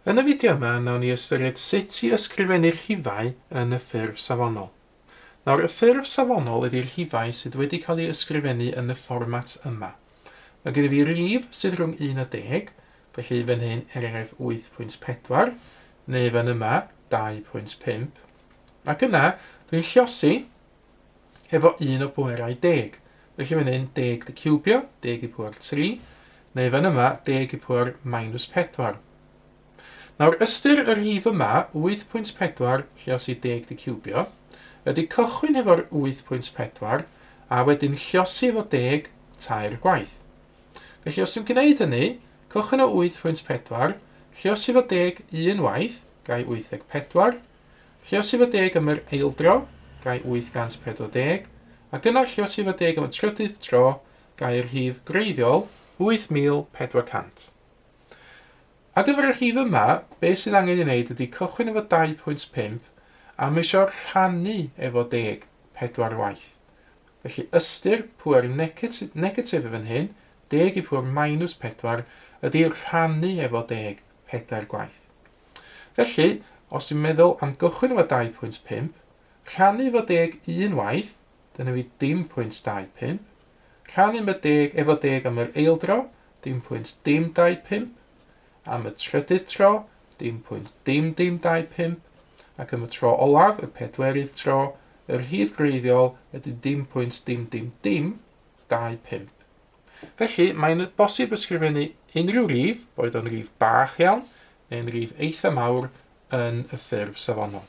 Yn y fideo yma, nawn ni ystyried sut i ysgrifennu rhifau yn y ffurf safonol. Nawr, y ffurf safonol ydy'r rhifau sydd wedi cael eu ysgrifennu yn y fformat yma. Mae gen i fi rif sydd rhwng 1 a 10, felly fan hyn er enghraifft 8.4, neu fan yma 2.5. Ac yna, dwi'n lliosi hefo un o bwerau deg. Felly fan hyn, deg dy ciwbio, deg i pŵer 3, neu fan yma, deg i pŵer minus 4. Nawr, ystyr y rhif yma, 8.4 lliosi deg dy ciwbio, ydy cychwyn hefo'r 8.4 a wedyn lliosi efo deg tair gwaith. Felly os dwi'n gwneud hynny, cychwyn o 8.4, lliosi efo deg un waith, gai 84, Lluosi fy deg am yr eildro, gai 840, ac yna lluosi fy deg am y trydydd tro, gai y rhif gwreiddiol, 8400. Ar gyfer y rhif yma, be sydd angen ei wneud ydy cychwyn efo 2.5 a mae eisiau rhannu efo deg pedwar waith. Felly ystyr pŵer negatif yn fan hyn, deg i pŵer minus 4, ydy rhannu efo deg pedair gwaith. Felly, os dwi'n meddwl am gychwyn efo 2.5, rhannu efo deg un waith, dyna fi dim pwynt 25, rhannu efo deg, efo deg am yr eildro, dim pwynt dim 25, am y trydydd tro, dim pwynt dim dim 25, ac am y tro olaf, y pedwerydd tro, y rhif gwreiddiol ydy dim pwynt dim dim dim 25. Felly, mae'n bosib ysgrifennu unrhyw rif, boed o'n rif bach iawn, neu'n rif eitha mawr, yn y ffurf safonol.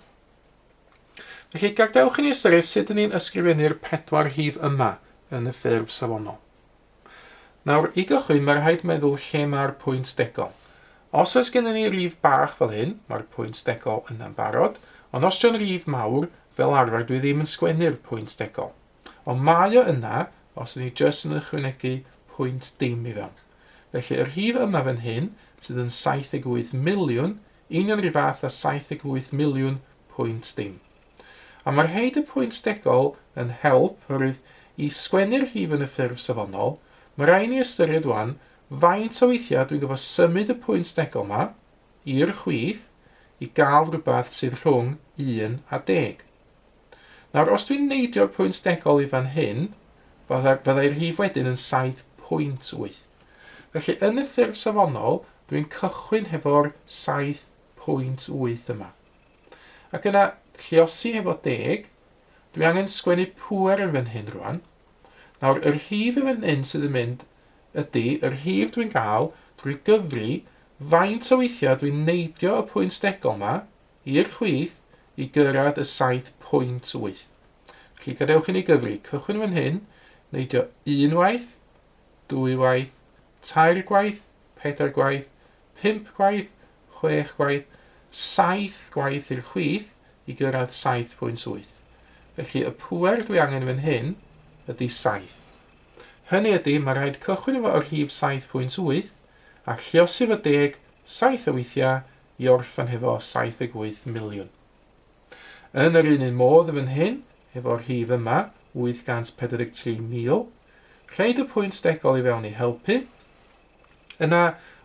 Felly, gadewch i ni ystyried sut ydyn ni'n ysgrifennu'r pedwar rhif yma yn y ffurf safonol. Nawr, i gychwyn, mae rhaid meddwl lle mae'r pwynt degol. Os oes gennym ni rif bach fel hyn, mae'r pwynt degol yna'n barod, ond os dio'n rif mawr, fel arfer dwi ddim yn sgwennu'r pwynt degol. Ond mae o yna, os ydyn ni jyst yn ychwanegu pwynt dim i fewn. Felly y rhif yma fan hyn, sydd yn 78 miliwn, union rhyw fath â 78 miliwn pwynt dim. A mae rhaid y pwynt degol yn help, oherwydd i sgwennu'r rhif yn y ffurf safonol, mae rhaid ni ystyried wan faint o weithiau dwi'n gorfod symud y pwynt degol ma i'r chwith i gael rhywbeth sydd rhwng 1 a 10. Nawr, os dwi'n neidio'r pwynt degol i fan hyn, fyddai'r rhif wedyn yn 7.8. Felly, yn y ffurf safonol, dwi'n cychwyn hefo'r 7.8 yma. Ac yna, lliosi hefo deg, dwi angen sgwennu pŵer yn fan hyn rwan. Nawr, yr rhif yn fan hyn sydd yn mynd ydy yr rhif dwi'n gael drwy gyfri faint o weithiau dwi'n neidio y pwynt degol yma i'r chwith i gyrraedd y 7.8. Felly gadewch i ni gyfri. Cychwyn fan hyn, neidio un waith, dwy waith, tair gwaith, pedair gwaith, pump gwaith, chwech gwaith, saith gwaith i'r chwith i gyrraedd 7.8. Felly y pŵer dwi angen fan hyn ydy 7. Hynny ydy, mae rhaid cychwyn efo y rhif 7.8 a lliosi fo deg, saith o weithiau i orffen hefo 78 miliwn. Yn yr un un modd yn fan hyn, hefo'r rhif yma, 843,000, rhaid y pwynt degol i fewn i helpu. Yna,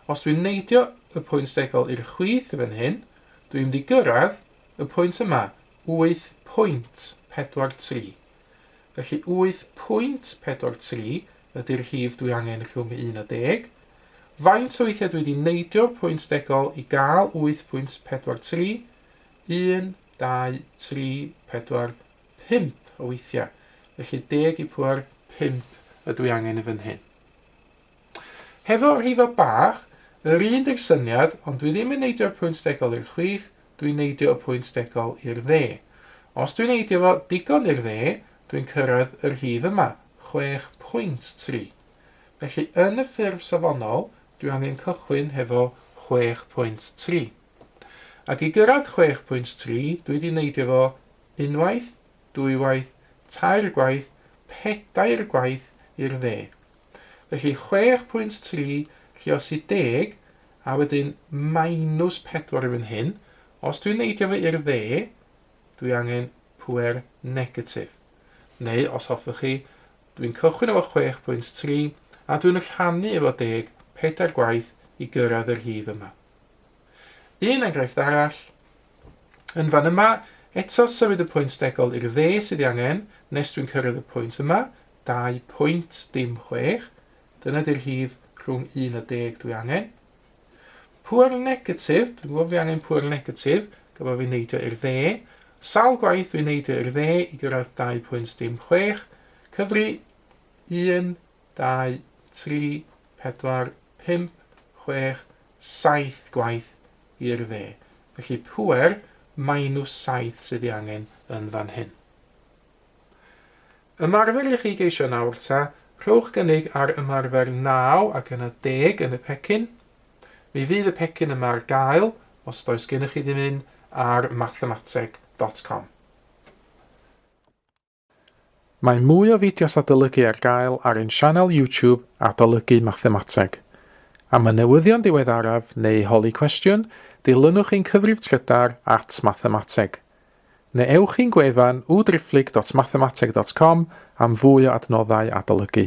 os dwi'n neidio y pwynt degol i'r chwith yn fan hyn, dwi'n mynd i gyrraedd y pwynt yma, 8.43. Felly 8.43 ydy'r rhif dwi angen rhwng 1 a 10. Faint o weithiau dwi wedi neidio'r pwynt degol i gael 8.43? 1, 2, 3, 4, 5 o weithiau. Felly deg i pŵer 5 ydw i angen yn fan hyn. Hefo rhifau bach, yr un deg syniad, ond dwi ddim yn neidio'r pwynt degol i'r chwith, dwi'n neidio y pwynt degol i'r dde. Os dwi'n neidio fo digon i'r dde, dwi'n cyrraedd y rhif yma, 6.3. Felly yn y ffurf safonol, dwi angen cychwyn hefo 6.3. Ac i gyrraedd 6.3, dwi wedi neidio fo unwaith, dwywaith, tair gwaith, pedair gwaith i'r dde. Felly 6.3 lliosi deg, a wedyn minus 4 i fan hyn. Os dwi'n neidio fo i'r dde, dwi angen pwer negatif. Neu, os hoffech chi, Dwi'n cychwyn efo 6.3 a dwi'n rhannu efo deg pedair gwaith i gyrraedd y rhif yma. Un enghraifft arall, yn fan yma, eto symud y pwynt degol i'r dde sydd ei angen, nes dwi'n cyrraedd y pwynt yma, 2 pwynt dim 6. Dyna di'r rhif rhwng 1 a 10 dwi angen. Pŵer negatif, dwi'n gwybod fi angen pŵer negatif, gan bod fi'n neidio i'r dde. Sawl gwaith dwi'n neidio i'r dde i gyrraedd 2 pwynt dim 6. Cyfri 1, 2, 3, 4, 5, 6, 7 gwaith i'r dde. Felly pŵer minus 7 sydd ei angen yn fan hyn. Ymarfer i chi geisio nawr ta, rhowch gynnig ar ymarfer 9 ac yna 10 yn y pecyn. Mi fydd y pecyn yma ar gael, os does gennych chi ddim un, ar mathemateg.com. Mae mwy o fideos adolygu ar gael ar ein sianel YouTube Adolygu Mathemateg. Am y newyddion diweddaraf neu holi cwestiwn, dilynwch ein cyfrif trydar at mathemateg. Neu ewch i'n gwefan www.mathemateg.com am fwy o adnoddau adolygu.